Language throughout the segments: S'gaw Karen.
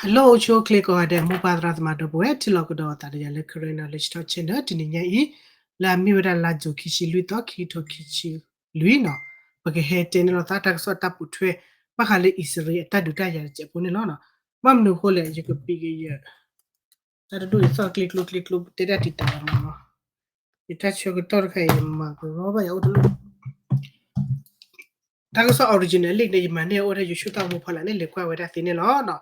Hello အိၣ်ဆူၣ်အိၣ်ချ့ကိးဂၤဒဲး မိၢ်ပၢ်သရၣ်သမါဒီပုၢ်ဝဲၢ် ထံၣ်လိာ်ကဒီးသးဒီးယၤလၢ Karen Knowledge Talk Channel တနံၤညါအံၤ လၢအမ့ၢ်ဝဲဒၣ်လါ June ခံဆံလွံၢ်သီ ခံကထိခံဆံလွံၢ်နီၤ, ပကဟဲတဲန့ၢ်လိာ်သးတၢ်ကစီၣ်တၢ်ပိာ်ထွဲ ဘၣ်ဃးလၢအံၣ်စရ့လးအတၢ်ဒုးတၢ်ယၤတစဲးဖိန့ၣ်လီၤ. ဘၣ်မနုၤအဃိလဲၣ် ယကပံးက့ၤယ တၢ်တဒိၣ်ယသီၣ်ကျ့ကျိကျ့ကျိ တဲတၢ်တံာ်တာ်လီၤမးနီၤ, ယတၢ်ဆၢကတီၢ်တခါအံၤ ယမၤကရီဘၣ်ယၤအိၣ်တလိၣ် တၢ်ကစီၣ် original link န့ၣ် ယမၤန့ၢ်အအိၣ်ဒၣ် YouTube တၢ်မူဖီလာ်န့ၣ် လဲၤကွၢ်ဝဲဒၣ်သ့န့ၣ်လီၤ.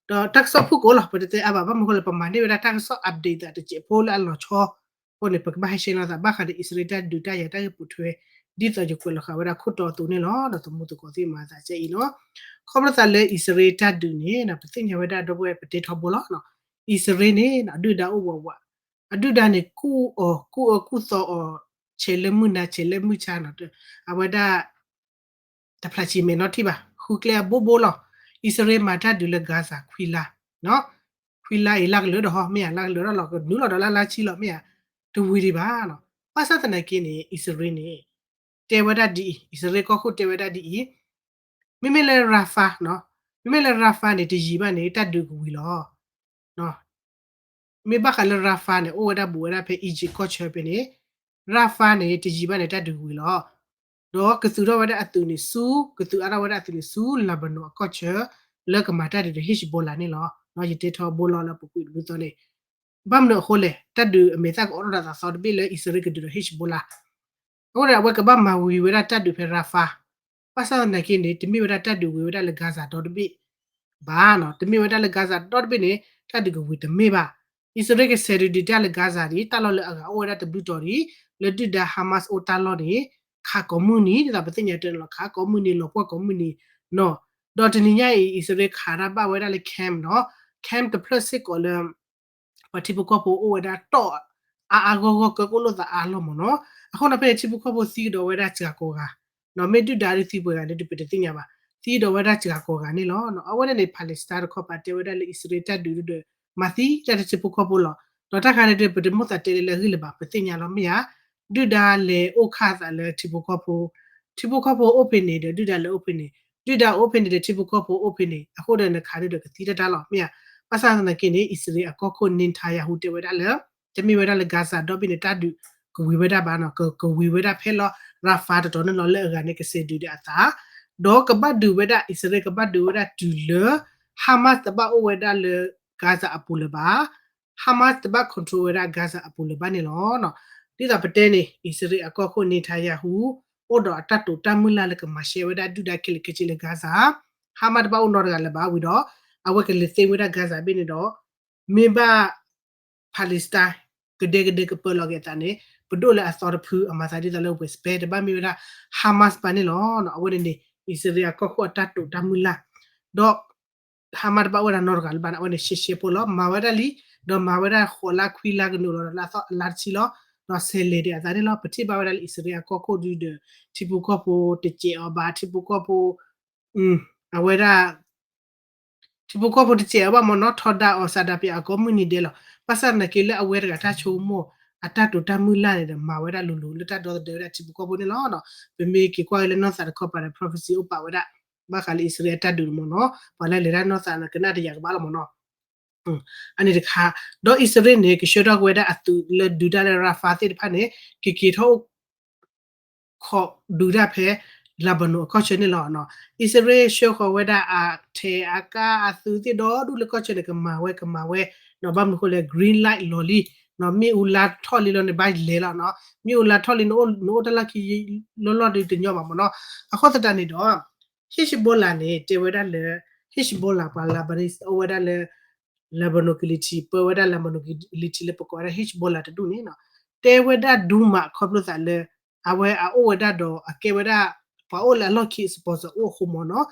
ဒီးတၢ်ကစီၣ်ဖုၣ်ကိာ်လီၤ ပတတဲအါဘၣ် ဘၣ်မနုၤအဃိလဲၣ် ပမၤန့ၢ်ဝဲဒၣ်တၢ်ကစီၣ် update သးတစဲးဖိလၢအလီၤဆီအဃိန့ၣ် ပကဘၣ်ဟဲရှဲလိာ်သးဘၣ်ဃးဒီးအံၣ်စရ့လးတၢ်ဒုးတၢ်ယၤတၢ်ဂ့ၢ်ပိာ်ထွဲ ဒ်သိးယကွဲးလီၤဃာ်ဝဲဒၣ်ခိၣ်တီအသိးန့ၣ်လီၤ. ဒီးသမူသကိးသ့ၣ်မၤသးကဲအံၤနီၤ, ခီဖျိသးလၢအံၣ်စရ့လးတၢ်ဒုးန့ၣ် ပသ့ၣ်ညါဝဲဒၣ်ဒီပုၢ်ဝဲၢ်ပတဲထီဘိလီၤ. အံၣ်စရ့လးန့ၣ် အဒုၣ်ဒါအိၣ်ဝးဝး, အဒုၣ်ဒါန့ၣ် ကူၣ်အီၤ ကူၣ်အၢကူၣ်သီအီၤ ဆဲးလၢမုၢ်နၤ ဆဲးလၢမုၢ်ဆါနီၤ, အဝဲဒၣ် တဖျါဆံးမဲာ်နီထံၣ်ဘၣ် ဃုကျဲအဘိဘိလီၤ. အံၣ်စရ့လးမၤတၢ်ဒုးလၢ Gaza ခွံလါ, ခွံလါအံၤလါကလၢာ်ဒီးဟီ မ့ၢ်ဧါ လါကလၢာ်ဒီးလီၤ ကနုာ်လီၤဒီးလါလါဆံလီၤ မ့ၢ်ဧါ, တဝံၤဒံးဘၣ်နီၤ. ဘၣ်ဆၣ်သနာ်က့န့ၣ် အံၣ်စရ့လးန့ၣ် တဲဝဲဒၣ်ဒ်အံၤ, အံၣ်စရ့လးကီၢ်ခိၣ်တဲဝဲဒၣ်ဒ်အံၤ, မ့မ့ၢ်လၢ Rafah နီၤ, မ့မ့ၢ်လၢ Rafah န့ၣ် တယံာ်ဘၣ်န့ၣ် တၢ်ဒုးကဝံၤလီၤ. မ့ၢ်ဘၣ်ဃးလၢ Rafah န့ၣ် အိၣ်ဝဲဒၣ်ဘူးဝဲဒၣ်ဖဲ Egypt ကီၢ်ဆၢဖဲန့ၣ်, Rafah န့ၣ် တယံာ်ဘၣ်န့ၣ် တၢ်ဒုးကဝံၤလီၤ. ဒီးကသုးထီၣ်ဝဲဒၣ်အသုးန့ၣ်ဆူ, ကသုးအါထီၣ်ဝဲဒၣ်အသုးန့ၣ်ဆူ Lebanon အကီၢ်ဆၢ လၢကမၤတၢ်ဒုးဒီး Hezbollah န့ၣ်လီၤ. ယတဲထီဘိလီၤလၢပူၤကွံာ်တဘျုးသီန့ၣ်, ဘၣ်မနုၤအဃိလဲၣ် တၢ်ဒုးအမဲာ်သၣ်ကအိးထီၣ်ဒီးသးသီတဘ့ၣ်လၢအံၣ်စရ့လးကဒုးဒီး Hezbollah အဃိန့ၣ် အဝဲကဘၣ်မၤဝံၤဝဲဒၣ်တၢ်ဒုးဖဲ Rafah, ဘၣ်ဆၣ်သနာ်က့န့ၣ် တမ့ၢ်ဝဲဒၣ်တၢ်ဒုးဝံၤဝဲဒၣ်လၢ Gaza ဒီတဘ့ၣ်ဘၣ်နီၤ, တမ့ၢ်ဝဲဒၣ်လၢ Gaza ဒီတဘ့ၣ်န့ၣ် တၢ်ဒုးကဝံၤတမ့ၢ်ဘၣ်. အံၣ်စရ့လးကဆဲးဒုးဒံးတၢ်လၢ Gaza န့ၣ် တၢ်လီၢ်လၢအဂၤအိၣ်ဝဲဒၣ်တဘျုးတီၤဒံး လၢဒုၣ်ဒါ Hamas အိၣ်တၢ်လီၢ်န့ၣ် ခးကိးမုၢ်နံၤ ဒ်သိးပသ့ၣ်ညါတၢ်န့ၣ်လီၤ ခးကိးမုၢ်နံၤ လီၤပှီၢ်ကိးမုၢ်နံၤနီၤ. ဒီးတနံၤညါအံၤ အံၣ်စရ့လးခးတၢ်ဘၣ်ဝဲဒၣ်လၢ camp နီၤ, camp တဖျၢၣ်စ့ၢ်ကီးလၢ ပှၤထံဖိကီၢ်ဖိအိၣ်ဝဲဒၣ်တီၢ်အါအါဂီၢ်ဂီၢ် ကၢကိၣ်လိာ်သးအါလီၤမးနီၤ. အဃိန့ၣ်ဖဲန့ၣ် ထံဖိကီၢ်ဖိသံကဒီးဝဲဒၣ်စှၤကိးဂၤ, မ့ၢ်ဒုၣ်ဒါဒုးသံပှဲၤဂၤန့ၣ်ဒီး ပတသ့ၣ်ညါဘၣ်, သံကဒီးဝဲဒၣ်စှၤကိးဂၤန့ၣ်လီၤ. အဝဲန့ၣ်န့ၣ် Palestine တခီပၤတဲဝဲဒၣ်လၢအံၣ်စရ့လးတၢ်ဒုးဒီး မၤသံတၢ်လၢထံဖိကီၢ်ဖိလီၤ. ဒီးတၢ်ခါန့ၣ်ဒီး ပတမိၣ်သးတဲလၢလၢအဂ့ၢ်လၢၤဘၣ် ပသ့ၣ်ညါလီၤမ့ၢ်ဧါ, ဒုၣ်ဒါလဲၤအိၣ်ခၣ်သးလၢထံဖိကီၢ်ဖိ, ထံဖိကီၢ်ဖိအိၣ်ဖဲန့ၣ်ဒီး ဒုၣ်ဒါလဲၤအိၣ်ဖဲန့ၣ်, ဒုၣ်ဒါအိၣ်ဖဲန့ၣ်ဒီး ထံဖိကီၢ်ဖိအိၣ်ဖဲန့ၣ် အဃိဒီးနခးဒီးကသံတၢ်တၢ်လီၤမ့ၢ်ဧါ. ဘၣ်ဆၣ်သနာ်က့န့ၣ် အံၣ်စရ့လးအကီၢ်ခိၣ် Netanyahu တဲဝဲဒၣ်လၢ တမ့ၢ်ဝဲဒၣ်လၢ Gaza ဒီဘ့ၣ်န့ၣ် တၢ်ဒုးကဝံၤဝဲဒၣ်ဘၣ်နီၤ, ကဝံၤဝဲဒၣ်ဖဲလီၤ Rafah တတီၤန့ၣ်လီၤ လၢအဂၤန့ၣ်ကဆဲးဒုးဒီးအသး, ဒီးကဘၣ်ဒုးဝဲဒၣ် အံၣ်စရ့လးကဘၣ်ဒုးဝဲဒၣ်တုၤလၢ Hamas တဘၣ်အိၣ်ဝဲဒၣ်လၢ Gaza အပူၤလၢၤဘၣ် Hamas တဘၣ် control ဝဲဒၣ် Gaza အပူၤလၢၤဘၣ်န့ၣ်လီၤ. ဒ်သိးပတဲန့ၣ် အံၣ်စရ့လးအကီၢ်ခိၣ် Netanyahu အိၣ်ဒီးအတၢ်တိာ်တၢ်မုၢ်လၢ်လၢကမၤရှဲဝဲဒၣ်ဒုၣ်ဒါခဲလၢာ်ခဲဆ့လၢ Gaza, Hamas တဘၣ်အိၣ်နီတဂၤလၢၤဘၣ်ဝံၤဒီး အဝဲကလဲၤသ့ဝဲဒၣ် Gaza ဘ့ၣ်န့ၣ်ဒီး မ့ၢ်ဘၣ် Palestine ကဒဲကဒဲကပၢလီၤက့ၤအသးန့ၣ် ပဒိၣ်လၢအသီတဖု အမၤသးဒ်သိးလၢ West Bank တဘၣ်မ့ၢ်ဝဲဒၣ် Hamas ဘၣ်န့ၣ်လီၤ. အဝဲန့ၣ်န့ၣ် အံၣ်စရ့လးအကီၢ်ခိၣ်အတၢ်တိာ်တၢ်မုၢ်လၢ် ဒီး Hamas တဘၣ်အိၣ်ဝဲဒၣ်နီတဂၤလၢၤဘၣ်န့ၣ် အဝဲန့ၣ်ရှဲရှဲဖိလီၤ. မၤဝဲဒၣ်လံ, ဒီးမၤဝဲဒၣ်ဃိးလါခွံလါ ကနုာ်လီၤဒီးလၢအသီအလါတဆံလီၤ. ဒီးဆဲးလဲၤဒံးအသးန့ၣ်လီၤ. ပထံၣ်ဘၣ်ဝဲဒၣ်လၢအံၣ်စရ့လးအကီၢ်ခိၣ်ဒုဒီး ထံဖိကီၢ်ဖိတစဲးအီၤဘၣ်, ထံဖိကီၢ်ဖိ အဝဲဒၣ် ထံဖိကီၢ်ဖိတစဲးအီၤဘၣ်မ့ၢ်နီၤ ထီဒါအီၤ ဆန္ဒပြ အကိးမုၢ်နံၤဒဲးလီၤ. ဘၣ်ဆၣ်သနာ်က့လၢအဝဲတဂၤတၢ်ဆိကမိၣ် အတၢ်တိာ်တၢ်မုၢ်လၢ်န့ၣ်ဒီး မၤဝဲဒၣ်လိၤလိၤလၢတၢ်ဒီသဒၢဝဲဒၣ်ထံဖိကီၢ်ဖိန့ၣ်လီၤ. ပမ့ၢ်က့ၤကွၢ်လၢနီၢ်သးတခီပၤဒီး prophecy အိၣ်ပာ်ဝဲဒၣ် ဘၣ်ဃးလၢအံၣ်စရ့လးအတၢ်ဒုးမ့ၢ်နီၤ ပှၤလၢလဲၤတၢ်နီၢ်သးန့ၣ် ကနၣ်တယာ်ကဘၣ်လီၤမ့ၢ်နီၤ. အန့ၣ်တခါ ဒီးအံၣ်စရ့လးန့ၣ် ကဆှၢထီၣ်က့ၤဝဲဒၣ်အသုးလၢဒုးတၢ်လၢ Rafah သ့ၣ်တဖၣ်န့ၣ် ကက့ၤထီၣ်အိၣ် ခိးဒုးတၢ်ဖဲ Lebanon အကီၢ်ဆၢန့ၣ်လီၤ. အံၣ်စရ့လးဆှၢဃီၤဝဲဒၣ်အထဲအကါအသုးသ့ၣ် ဒီဒူၣ်လၢကီၢ်ဆၢန့ၣ် ကမၤဝဲကမၤဝဲ, ဘၣ်မနုၤအဃိလဲၣ် green light လီၤလံ, မ့ၣ်အူလါထီၣ်လံလီၤန့ၣ် ဘၣ်လဲၤလီၤနီၤ. မ့ၣ်အူလါထီၣ်လံ နအိၣ်တၢ်လီၢ်ခံလီၢ်လီၢ်ဒီးတညီဘၣ်မ့ၢ်နီၤ. အဃိသတးန့ၣ်ဒီး Hezbollah န့ၣ် တဲဝဲဒၣ်လၢ Hezbollah ပှၤ Lebanese အိၣ်ဝဲဒၣ်လၢ Lebanon ကလံၤထံး ပၢဝဲဒၣ် Lebanon ကလံၤထံးလၢပကိးဝဲဒၣ် Hezbollah တဒူၣ်န့ၣ်နီၤ တဲဝဲဒၣ်ဒူမးခီဖျိသးလၢ အဝဲအအိၣ်ဝဲဒၣ်ဒီးအကဲဝဲဒၣ် ပှၤအိၣ်လၢအလီၢ်ခံ sponsor အိၣ်အဃိမ့ၢ်နီၤ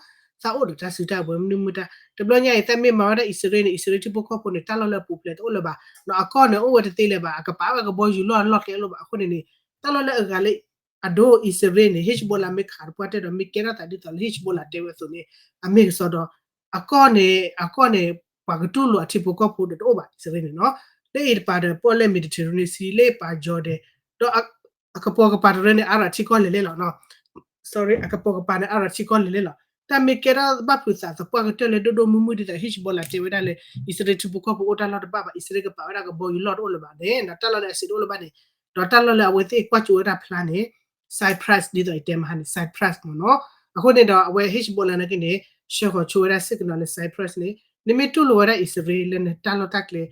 သးအိၣ်ဒီးတၢ်စုတၢ်ဝဲၤမနုၤမတၤ တဘျီညါအံၤ သးမ့ၢ်မၤဝဲဒၣ်အံၣ်စရ့လးန့ၣ် အံၣ်စရ့လးထံဖိကီၢ်ဖိန့ၣ် တၢ်လီၢ်လၢအပူၤဖျဲးတအိၣ်လၢၤဘၣ်နီၤ အကီၢ်န့ၣ်အိၣ်ဝဲတသ့လၢၤဘၣ် အကပာ်ဝဲကဘီယူၤလီၢ်လီၢ်ကျဲလိာ်ဘၣ် အဃိန့ၣ်န့ၣ် တၢ်လီၢ်လၢအဂၤလၢ အဒိ အံၣ်စရ့လးန့ၣ် Hezbollah မ့ၢ်ခးတပှၢ်တၢၢ်ဒီး မ့ၢ်ကဲထီၣ်သးဒ်သိးလၢ Hezbollah တဲဝဲအသိးန့ၣ် အမ့ၢ်ကစီဒီး အကီၢ်န့ၣ် အကီၢ်န့ၣ် ပှၤကတူၢ်လိာ်အထံဖိကီၢ်ဖိဒီးတအိၣ်ဘၣ် အံၣ်စရ့လးန့ၣ်နီၤ လၢအံၤတပၤဒီး ပအိၣ်လၢ Mediterranean Sea လၢပာ် Jordan ဒီး အကပိာ်ကပၤတရၢန့ၣ် အါရၤထံကီၢ်လဲၤလဲၣ်လီၤနီၤ sorry အကပိာ်ကပၤန့ၣ် အါရၤထံကီၢ်လဲၤလဲၣ်လီၤ တၢ်မ့ၢ်ကဲထီၣ်ဘၣ်ဖုးသးသပှၢ်ကတၢၢ်လၢဒိၣ်ဒိၣ်မုၢ်မုၢ်ဒ်သိး Hezbollah တဲဝဲဒၣ်လၢ အံၣ်စရ့လးထံဖိကီၢ်ဖိအိၣ်တၢ်လီၢ်တဘၣ်ဘၣ်, အံၣ်စရ့လးကပာ်ဝဲဒၣ်ကဘီယူၤလီၢ်တအိၣ်လၢၤဘၣ်န့ၣ် တၢ်လီၢ်လၢအစံးတအိၣ်လၢၤဘၣ်န့ၣ်, ဒီးတၢ်လီၢ်လၢအဝဲသ့ၣ်ကွၢ်ကၠိဝဲဒၣ်ဖျါန့ၣ် Cyprus ဒ်သိးယတဲမဟါန့ၣ် Cyprus မ့ၢ်နီၤ. အဃိန့ၣ်ဒီးအဝဲ Hezbollah နာ်က့န့ၣ် ဆှၢဃီၤဆိဝဲဒၣ်စ့ၢ်ကနီၤလၢ Cyprus န့ၣ် နမ့ၢ်တူၢ်လိာ်ဝဲဒၣ်အံၣ်စရ့လးလၢ နတၢ်လီၢ်တၢ်ကျဲ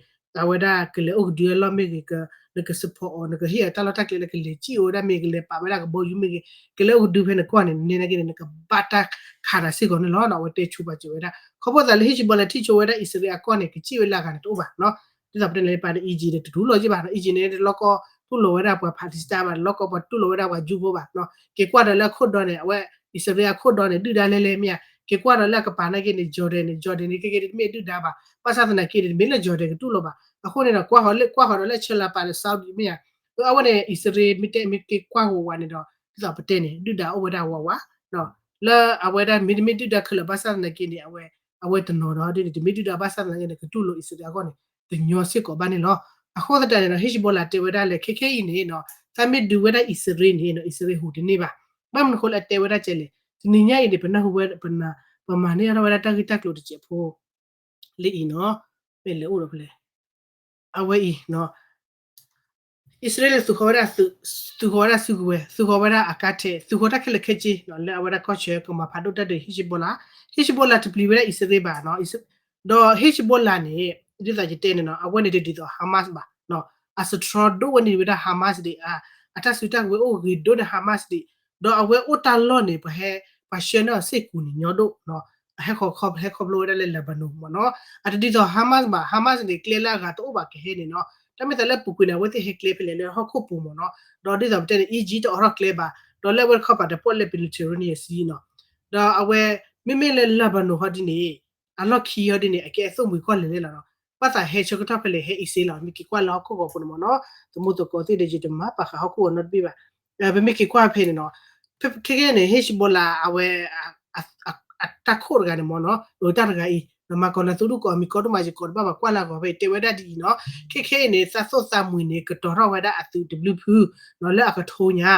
အဝဲဒၣ်ကလဲၤအိၣ်ကဒုအလီၢ်မ့ၢ်ဂ့ၤ, နက support အီၤ, နကဟ့ၣ်အီၤတၢ်လီၢ်တၢ်ကျဲလၢကလဲၤစံၣ်အိၣ်ဝဲဒၣ်မ့ၢ်ဂ့ၤ, ကလဲၤပာ်ဝဲဒၣ်ကဘီယူၤမ့ၢ်ဂ့ၤ, ကလဲၤအိၣ်ကဒုဖဲနကီၢ်န့ၣ် နနာ်က့န့ၣ် နကဘၣ်တၢ်ခးတၢ်စ့ၢ်ကီးန့ၣ်လီၤ. အဝဲတဲဆိပာ်စၢၤဝဲဒၣ် ခီဖျိသးလၢ Hezbollah ထံၣ်ဆိဝဲဒၣ်အံၣ်စရ့လးအကီၢ်န့ၣ် ကစံၣ်ဝဲလၢအဂၤန့ၣ်တအိၣ်ဘၣ်နီၤ. ဒ်သိးပတဲန့ၣ် ပှၤဒီး Egypt န့ၣ် တတူၢ်လိာ်က့ၤဘၣ်နီၤ. Egypt န့ၣ် တလီၢ်ကီၢ်တူၢ်လိာ်ဝဲဒၣ်ပှၤ Palestine ဘၣ်, တလီၢ်ကီၢ်ပှၤတူၢ်လိာ်ဝဲဒၣ်ပှၤ Jew ဖိဘၣ်နီၤ. က့ၤကွၢ်ဒီးလၢအခိၣ်ဒီန့ၣ် အဝဲ အံၣ်စရ့လးအခိၣ်ဒီန့ၣ် ဒုၣ်ဒါလဲလဲမ့ၢ်ဧါ. က့ၤကွၢ်ဒီးလၢအကပၤနာ်က့န့ၣ် Jordan န့ၣ် Jordan န့ၣ် ခဲကဲတမ့ၢ်ဒုၣ်ဒါဘၣ်. ဘၣ်ဆၣ်သနာ်က့န့ၣ် တမ့ၢ်လၢ Jordan ကတူၢ်လိာ်ဘၣ်. အဃိန့ၣ်ဒီး ကွၢ်ဃီၤလၢ ကွၢ်ဃီၤဒီးလၢဆၢလၤပာ်ဒီး Saudi မ့ၢ်ဧါ. အဝဲန့ၣ် အံၣ်စရ့လးမ့ၢ်တဲမ့ၢ်က့ၤကွၢ်ဝးဝးန့ၣ်ဒီး ဒ်သိးပတဲန့ၣ် ဒုၣ်ဒါအိၣ်ဝဲဒၣ်ဝးဝး လၢအဝဲဒၣ်မ့တမ့ၢ်ဒုၣ်ဒါခဲလၢာ်ဘၣ်ဆၣ်သနာ်က့န့ၣ် အဝဲ အဝဲတနီၤဒီးဒ်န့ၣ် တမ့ၢ်ဒုၣ်ဒါဘၣ်ဆၣ်သနာ်က့န့ၣ် ကတူၢ်လိာ်အံၣ်စရ့လးအဂီၢ်န့ၣ် တညီစ့ၢ်ကီးဘၣ်န့ၣ်လီၤ. အဃိသတးန့ၣ်ဒီး Hezbollah တဲဝဲဒၣ်လၢ ခဲခဲအံၤန့ၣ်နီၤ သးမ့ၢ်ဒုးဝဲဒၣ်အံၣ်စရ့လးန့ၣ်နီၤ အံၣ်စရ့လးဟူးတန့ၢ်ဘၣ်. ဘၣ်မနုၤဃိလၢအတဲဝဲဒၣ်ကဲလဲၣ် တနံၤညါအံၤန့ၣ် ပနၢ်ဟူဝဲ ပမၤန့ၢ်အါထီၣ်ဝဲဒၣ်တၢ်ဂ့ၢ်တၢ်ကျိၤတစဲးဖိ လၢအံၤနီၤ မ့ၢ်လဲၤအိၣ်ဒီးဖဲလဲၣ် အဝဲအံၤနီၤ အံၣ်စရ့လးသုးဃီၤဝဲဒၣ်သုး သုးဃီၤဝဲဒၣ်စုကဝဲၤ သုးဃီၤဝဲဒၣ်အကါထဲး သုးဃီၤတၢ်ခဲလၢာ်ခဲဆ့နီၤ လၢအဝဲဒၣ်ကီၢ်ဆၢကမၤဖးဒိၣ်တၢ်ဒုး Hezbollah, Hezbollah တပျံၤဝဲဒၣ်အံၣ်စရ့လးဘၣ်နီၤ ဒီး Hezbollah န့ၣ် ဒ်သိးယတဲန့ၣ်နီၤ အဝဲန့ၣ်တဒ်သိး Hamas ဘၣ်နီၤ အစထြီဒိၣ်ဝဲန့ၣ်ဝဲဒၣ် Hamas ဒံး အတၢ်စုတၢ်ကဝဲၤအိၣ်ဂ့ၤဒိၣ်န့ၣ် Hamas ဒံး ဒီးအဝဲအိၣ်တၢ်လီၢ်န့ၣ် ပှၤဟဲ ပှၤဆှၢန့ၢ်အီၤစ့ၢ်ကီးန့ၣ်ညီဒိၣ်နီၤ အဟဲခီ ဟဲခီဖျိဝဲဒၣ်လၢ Lebanon မ့ၢ်နီၤ အတဒ်သိး Hamas ဘၣ် Hamas န့ၣ် ကျဲလၢအဂၤတအိၣ်ဘၣ်ကဟဲန့ၣ်နီၤ တၢ်မ့ၢ်သးလၢအပူၤကွံာ်န့ၣ် အဝဲသ့ၣ်ဟဲကျဲဖဲလဲၣ်လၢဟီၣ်ခိၣ်ပူၤမ့ၢ်နီၤ ဒီးဒ်သိးပတဲန့ၣ် Egypt တအိးထီၣ်ကျဲဘၣ် ဒီးလၢအဝဲတခီပၤတပိာ်လၢ Mediterranean Sea နီၤ ဒီးအဝဲ မ့မ့ၢ်လၢ Lebanon ဟီဒ်န့ၣ် အလီၢ်ခံဟီဒ်န့ၣ် အကဲအသိၣ်မှံၤကီၢ်လဲၣ်လဲၣ်လီၤနီၤ ဘၣ်သးဟဲဆၢကတီၢ်ဖဲလဲၣ် ဟဲအံၤစ့လီၤ မ့ၢ်က့ၤကွၢ်လၢဟီၣ်ခိၣ်ဂီၤပူၤန့ၣ်မ့ၢ်နီၤ သမူသကိးသ့ၣ်ဒီး ယတမၤပာ်ဃာ်ဟီၣ်ခိၣ်ဂီၤနီတဘ့ၣ်ဘၣ် ပမ့ၢ်က့ၤကွၢ်ဖဲန့ၣ်နီၤ ခဲကဲန့ၣ် Hezbollah အဝဲ အတၢ်ခိၣ်တဂၤန့ၣ်မ့ၢ်နီၤ အတၢ်တဂၤအံၤ မၤကီးလၢသုးဒူၣ်ကီး မံၤကီးဒိၣ်မးယကီးတဘၣ်ဘၣ် ကွၢ်လၢအဂီၤဖဲအံၤ တဲဝဲဒၣ်ဒ်အံၤနီၤ ခဲခဲအံၤန့ၣ် သးသိၣ်သးမှံၤန့ၣ် ကတီၤထီၣ်ဝဲဒၣ်အသုးတဘျုးဖုနီၤ လၢအကထိညါ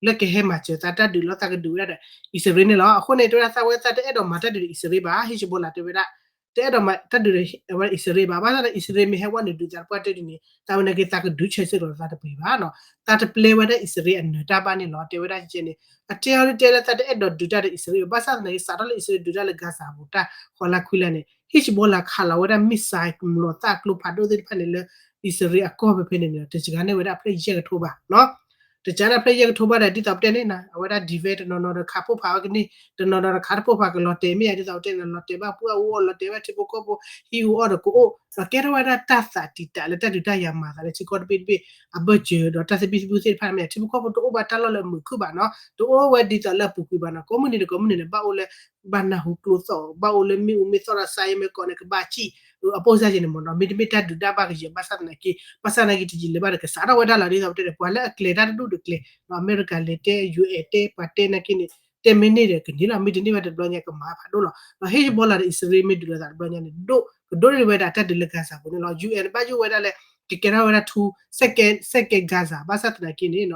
လၢကဟဲမၤစၢၤသးတၢ်ဒုးလီၤသးကဒုးဝဲဒၣ်ဒီး အံၣ်စရ့လးန့ၣ်လီၤ. အဃိန့ၣ် တဲဝဲဒၣ်သးဝဲသးတအဲၣ်ဒိးမၤတၢ်ဒုးဒီးအံၣ်စရ့လးဘၣ် Hezbollah တဲဝဲဒၣ် တအဲၣ်ဒိးမၤတၢ်ဒုးဒီးဝဲဒၣ်အံၣ်စရ့လးဘၣ် ဘၣ်ဆၣ်ဒီးအံၣ်စရ့လးမ့ၢ်ဟဲဝဲနုာ်ဒုးသးတပှၢ်တၢၢ်ဒ်န့ၣ် သးဝဲန့ၣ်က့ၤသးကဒုးဆဲးစ့ၢ်ကီးသးတပျံၤဘၣ်နီၤ သးတပျဲဝဲဒၣ်အံၣ်စရ့လးအနၢၤတၢ်ဘၣ်န့ၣ်လီၤ တဲဝဲဒၣ်ကဲန့ၣ် အတဲအီၤဒ်တဲလၢသးတအဲၣ်ဒိးဒုးတၢ်ဒီးအံၣ်စရ့လး ဘၣ်ဆၣ်သနာ်က့ စးထီၣ်လၢအံၣ်စရ့လးဒုးတၢ်လၢ Gaza ပူၤတၢ်ဃီလါခွံလါန့ၣ် Hezbollah ခးလီၤဝဲဒၣ် missile ကမျီၤသၣ်ကျိဖးဒိၣ်သ့ၣ်တဖၣ်န့ၣ်လၢ အံၣ်စရ့လးအကီၢ်ဖဲဖဲန့ၣ်န့ၣ် တစှၤန့ၢ်ဝဲဒၣ်အဖျၢၣ်ယဲၢ်ကထိဘၣ်နီၤ တစှၤန့ၢ်အဖျၢၣ်ယဲၢ်ကထိဘၣ်ဒီး ဒ်သိးပတဲန့ၣ်နီၤ အဝဲဒၣ် defense တနီၤနီၤဒီးခးပိၢ်ဖးဝဲကန့ၢ် တနီၤနီၤဒီးခးတပိၢ်ဖးကလီၤတဲာ်မ့ၢ်ဧါ ဒ်သိးပတဲန့ၣ် လီၤတဲာ်ဘၣ်ပှၢ်အူအီၣ် လီၤတဲာ်ဘၣ်ထံဖိကီၢ်ဖိ ဟံၣ်အူအီၣ်ဒီးကအိၣ် ဒီးကဲထီၣ်ဝဲဒၣ်တၢ်သးတံာ်တာ်လၢတၢ်ဒုးတၢ်ယၤမၤသးလၢထံကီၢ်တဘ့ၣ်တဘ့ၣ် အဘၢၣ်စၢၤဒီးတၢ်သဘံၣ်သဘုၣ်သ့ၣ်တဖၣ်မ့ၢ် ထံဖိကီၢ်ဖိတအိၣ်ဘၣ်တၢ်လီၢ်လၢအမုာ်ခုၣ်ဘၣ်နီၤ တအိၣ်ဝဲဒ်သိးလၢအပူၤကွံာ်ဘၣ်နီၤ ကိးမုၢ်နံၤဒီးကိးမုၢ်နံၤန့ၣ် ဘၣ်အိၣ်လၢ ဘၣ်နၢ်ဟူကျိသီၣ် ဘၣ်အိၣ်လၢမ့ၣ်အူမ့ၢ်သီၣ်ဒီး စါယဲၢ်မ့ၢ်ကိးန့ၣ် ကဘၣ်စံၣ် အပိၢ်စၢ်က့ၤန့ၣ်မ့ၢ်နီၤ မ့တမ့ၢ်တၢ်ဒုးတၢ်ဘၣ်ကယဲၢ် ဘၣ်ဆၣ်သနာ်က့ ဘၣ်ဆၣ်သနာ်က့တယံာ်လၢၤဘၣ်ဒီး ကစးထီၣ်ဝဲဒၣ်လီၤ ဒ်သိးပတဲန့ၣ် ပှၤလၢအကျဲၤတၢ်တဒူၣ်တကျဲၤ အမဲရကၤလဲၤတဲ ယူအဲၣ်တဲ ပှၤတဲနာ်က့န့ၣ် တဲမ့ၢ်န့ၢ်ဒီးကန့ၢ်လီၤ မ့တန့ၢ်ဘၣ်တဘျီညါကမၤဖးဒိၣ်လီၤ ဒီး Hezbollah ဒီးအံၣ်စရ့လးမ့ၢ်ဒုးလိာ်သးတဘျီညါန့ၣ် ဒိၣ် ကဒိၣ်န့ၢ်ဝဲဒၣ်တၢ်ဒုးလၢ Gaza ပူၤန့ၣ်လီၤ ယူအဲၣ် ဘၣ်ယိၣ်ဝဲဒၣ်လၢ ကကဲထီၣ်ဝဲဒၣ်ထူ စဲကဲ စဲကဲ Gaza ဘၣ်ဆၣ်သနာ်က့န့ၣ်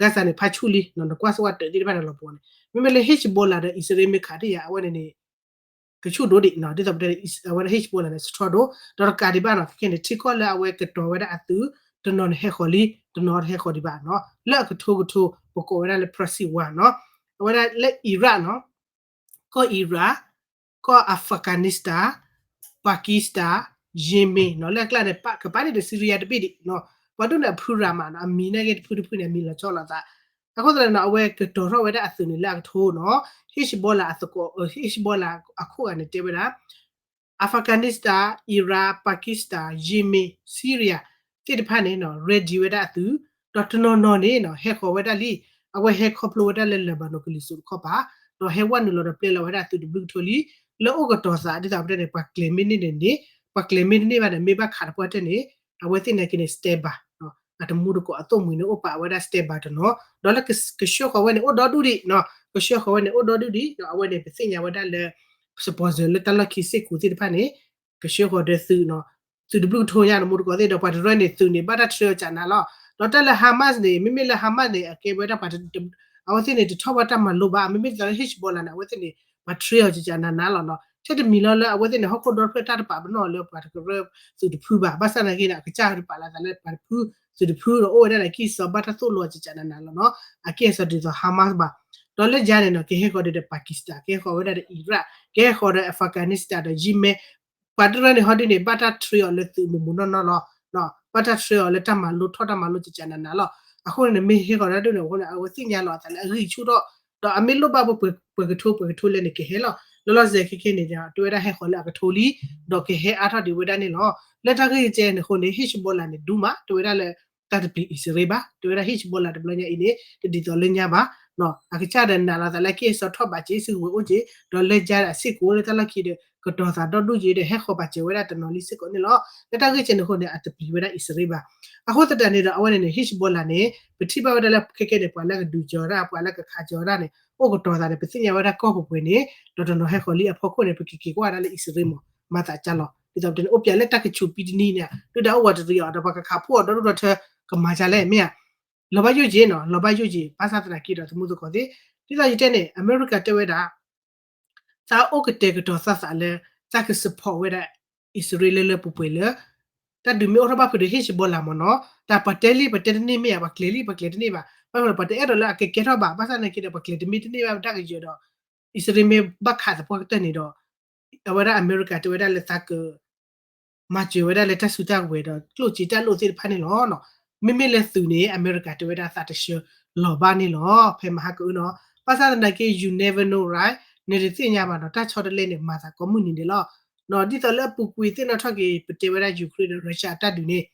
Gaza န့ၣ် ဖးဆူၣ်လံ နကွၢ်စ့ၢ်ဝဲတၢးသ့ၣ်တဖၣ်န့ၣ်လီၤပှီၤန့ၣ် မ့မ့ၢ်လၢ Hezbollah ဒီးအံၣ်စရ့လးမ့ၢ်ခးတ့ၢ်ယၤ အဝဲန့ၣ်န့ၣ် ကဆူၣ်ဒိၣ်ဒံး ဒ်သိးပတဲ အဝဲဒၣ် Hezbollah န့ၣ် စထြီဒိၣ် ဒီးတကးဒံးဘၣ်နီၤ ခဲကဲန့ၣ် ထံကီၢ်လၢအဝဲကတီၤဝဲဒၣ်အသုး တနီၤန့ၣ်ဟဲဃီၤလံ တနီၤတဟဲဃီၤဒံးဘၣ်နီၤ လၢအကထိကထိ ပကိးဝဲဒၣ်လၢ Proxy War နီၤ အဝဲဒၣ်လၢ Iraq နီၤ ကီၢ် Iraq ကီၢ် Afghanistan, Pakistan, Yemen နီၤ လၢအကျါန့ၣ် ကပၤန့ၣ်ဒီး Syria တဘ့ၣ်ဒံးနီၤ ပှၤဒိၣ်န့ၣ်အဖုရၤမးနီၤ အမံၤနာ်က့တဖုတဖုန့ၣ် အမံၤလီၤဆီလိာ်သး အဃိသတးန့ၣ်နီၤ အဝဲကတီၤထီၣ်ဝဲဒၣ်အသုးန့ၣ်လၢအကထိနီၤ Hezbollah အသကိး Hezbollah အခိၣ်ဂၤန့ၣ်တဲဝဲဒၣ် Afghanistan, Iraq, Pakistan, Yemen, Syria သ့ၣ်တဖၣ်န့ၣ်နီၤ ready ဝဲဒၣ်အသုး ဒီးတနီၤနီၤန့ၣ်နီၤ ဟဲဃီၤဝဲဒၣ်လံ အဝဲဟဲခီဖျိဝဲဒၣ်လၢ Lebanon ကလံၤစိးတခီပၤ ဒီးဟဲဝဲနုာ်လီၤဒီးပျဲလီၤဝဲဒၣ်အသုးတဘျုးကထိလံ လၢအိၣ်ကတီၤသး ဒ်သိးပတဲန့ၣ် ပှၤကျဲၤမ့ၢ်န့ၢ်န့ၣ်န့ၣ် ပှၤကျဲၤမ့ၢ်တန့ၢ်ဘၣ်ဒီး မ့ၢ်ဘၣ်ခးတပှၢ်တၢၢ်န့ၣ် အဝဲသ့ၣ်နာ်က့န့ၣ် standby အတမူတကိးအသိၣ်မှံၤန့ၣ် အိၣ်ပာ်ဝဲဒၣ် standby တနီၤ ဒီးလၢကဆှၢဃီၤဝဲန့ၣ် အိၣ်ဒီဒူၣ်ဒံးနီၤ ကဆှၢဃီၤဝဲန့ၣ် အိၣ်ဒီဒူၣ်ဒံး ဒီးအဝဲန့ၣ် ပသ့ၣ်ညါဝဲဒၣ်လၢ sponsor လၢတၢ်လီၢ်ခံစ့ၢ်ကီးသ့ၣ်တဖၣ်န့ၣ် ကဆှၢဃီၤဒီးသုးနီၤ သုးတဘျုးကထိညါ နမူတကိးသ့ၣ်ဒီး ပှၤတရၢန့ၣ် သုးန့ၣ် ဘၣ်တၢ်ထြၢကနၤလီၤ ဒီးတၢ်လၢ Hamas န့ၣ် မ့မ့ၢ်လၢ Hamas န့ၣ် အကဲဝဲဒၣ်ပှၤ အဝဲသ့ၣ်န့ၣ် တထီၣ်ဘၣ်တၢ်မၤလိဘၣ် မ့မ့ၢ်သးလၢ Hezbollah န့ၣ် အဝဲသ့ၣ်န့ၣ် ပှၤ train အီၤကကနးနးလီၤနီၤ. ထဲတမံၤလီၤလၢအဝဲသ့ၣ်န့ၣ် ဟီၣ်ခိၣ်ဒီဖျၢၣ်တၢ်တပာ်ပနီၣ်အီၤလၢပှၤတကရၢသုးတဖုဘၣ်. ဘၣ်ဆၣ်သနာ်က့န့ၣ် အကစၢ်တပာ်လီၤအသးလၢပှၤတဖုသုးတဖုဒီး အိၣ်ဝဲဒၣ်ဒီးကံၢ်စီၤဘၣ်တၢ်သိၣ်လိအီၤကကနးနးလီၤနီၤ. အကံၢ်စီၤဒ်သိး Hamas ဘၣ်. ဒီးလၢယါန့ၣ်နီၤ ကဟဲဃီၤဒီး Pakistan ကဟဲဃီၤဝဲဒၣ်ဒီး Iraq ကဟဲဃီၤဒီး Afghanistan ဒီး Yemen ပှၤတရၢန့ၣ်ဟီဒ်န့ၣ် ဘၣ်တၢ် train အီၤလၢသုးမုၢ်မုၢ်နီၢ်နီၢ်လီၤ. ဘၣ်တၢ် train အီၤလၢတၢ်မၤလိထီၣ်တၢ်မၤလိကကနးနးလီၤ. အဃိန့ၣ် မ့ၢ်ဟဲဃီၤဒၣ်ဒ်န့ၣ်အဃိန့ၣ် အဝဲသ့ၣ်ညါလီၤအသးလၢအဂံၢ်ဆူၣ်ထီၣ် ဒီးအမ့ၢ်လိၣ်ဘၣ်ပှဲၤကထိ ပှဲၤကထိလဲၣ်န့ၣ် ကဟဲလီၤ. လီၤလီၤဆဲးဆဲးခဲခဲန့ၣ် တဲဝဲဒၣ်ဟဲဃီၤလၢအကထိလံ ဒီးကဟဲအါထီၣ်ဒံးဝဲဒၣ်န့ၣ်လီၤ. လၢတၢ်ဂ့ၢ်ကဲန့ၣ်အဃိန့ၣ် Hezbollah န့ၣ် ဒူမး တဲဝဲဒၣ်လၢ တၢ်တပျံၤအံၣ်စရ့လးဘၣ် တဲဝဲဒၣ် Hezbollah တဘျီညါအံၤန့ၣ် တဒ်သိးလၢညါဘၣ်. အကစၢ်ဒီးနာ်လီၤသးလၢကံၢ်စီၤထီၣ်ဘးက့ၤ စုကဝဲၤအိၣ်က့ၤ ဒီးလၢယါဒီးအစ့ၢ်ကီးလၢတၢ်လီၢ်ခံဒီး ကတီၤသးဒီဒူၣ်က့ၤဒီး ဟဲဃီၤပာ်စၢၤဝဲဒၣ်တနီၤလံစ့ၢ်ကီးန့ၣ်လီၤ. လၢတၢ်ဂ့ၢ်ကဲန့ၣ်အဃိန့ၣ် အတပျံၤဝဲဒၣ်အံၣ်စရ့လးဘၣ်. အဃိသတးန့ၣ်ဒီး အဝဲန့ၣ်န့ၣ် Hezbollah န့ၣ် ပထံၣ်ဘၣ်ဝဲဒၣ်လၢခဲကဲန့ၣ် ပှၤလၢကဒုးကၢၤတၢ် ပှၤလၢကခးစၢၤတၢ်န့ၣ် အိၣ်ကတီၤသးန့ၣ် ပသ့ၣ်ညါဝဲဒၣ်ကီၢ်ပူၤပှဲၤန့ၣ် ဒီးတနီၤဟဲဃီၤလံအဖီခိၣ်န့ၣ် ပကက့ၤကွၢ်ဒၣ်လၢအံၣ်စရ့လးမး မၤသးကၢ်လီၤ. ဒ်သိးပတဲန့ၣ် အိၣ်ပၠးလၢတၢ်ကဆူးပံတနံၤန့ၣ် ဒုၣ်ဒါအိၣ်ဝးတရံးအီၤ ဒီးပှၤကခးဖှိၣ်အီၤဒီဒူၣ်ဒီထၢ ကမၤကၢ်လဲၣ် မ့ၢ်ဧါ. လီၤဘၣ်ယိၣ်က့ၤနီၤ လီၤဘၣ်ယိၣ်က့ၤ ဘၣ်ဆၣ်သနာ်က့ဒီး သမူသကိးသ့ၣ် ဒ်သိးယတဲန့ၣ် အမဲရကၤတဲဝဲဒၣ် သးအိၣ်ကတဲာ်ကတီၤသးသးလၢ သးက support ဝဲဒၣ် အံၣ်စရ့လးလၢလၢပှဲၤပှဲၤလၢ တၢ်ဒုးမ့ၢ်အိၣ်ထီၣ်ဘၣ်ဖုးဒီး Hezbollah မ့ၢ်နီၤ တၢ်ပှၤတဲလံပှၤတဲတန့ၢ်မ့ၢ်ဧါ ပှၤကျဲၤလံပှၤကျဲၤတန့ၢ်ဘၣ် ဘၣ်မနုၤပှၤတအဲၣ်ဒိးလၢအကကဲထီၣ်ဘၣ် ဘၣ်ဆၣ်သနာ်က့ဒီး ပှၤကျဲၤတမ့ၢ်တန့ၢ်ဘၣ်တၢ်ကယၢၤဒီး အံၣ်စရ့လးမ့ၢ်ဘၣ်ခးသပှၢ်ကတၢၢ်န့ၣ်ဒီး အဝဲဒၣ်အမဲရကၤတဲဝဲဒၣ်လၢသးက မၤစၢၤဝဲဒၣ်လၢတၢ်စုတၢ်ကဝဲၤဒီး ကျိၣ်စ့တၢ်လိၣ်သ့ၣ်တဖၣ်န့ၣ်လီၤ. မ့မ့ၢ်လၢသုးန့ၣ် အမဲရကၤတဲဝဲဒၣ်သးတဆှၢလီၤဘၣ်န့ၣ်လီၤ. ဖဲမဟါကအုနီၤ ဘၣ်ဆၣ်သနာ်က့ you never know, right? နတသ့ၣ်ညါဘၣ်နီၤ တၢ်ဆီတလဲန့ၣ် မၤသးကိးမုၢ်နံၤဒဲးလီၤ. ဒ်သိးလၢအပူၤကွံာ်သ့ၣ်နီၣ်ထီၣ်က့ၤ ပတဲဝဲဒၣ် Ukraine ဒီး Russia အတၢ်ဒုးန့ၣ်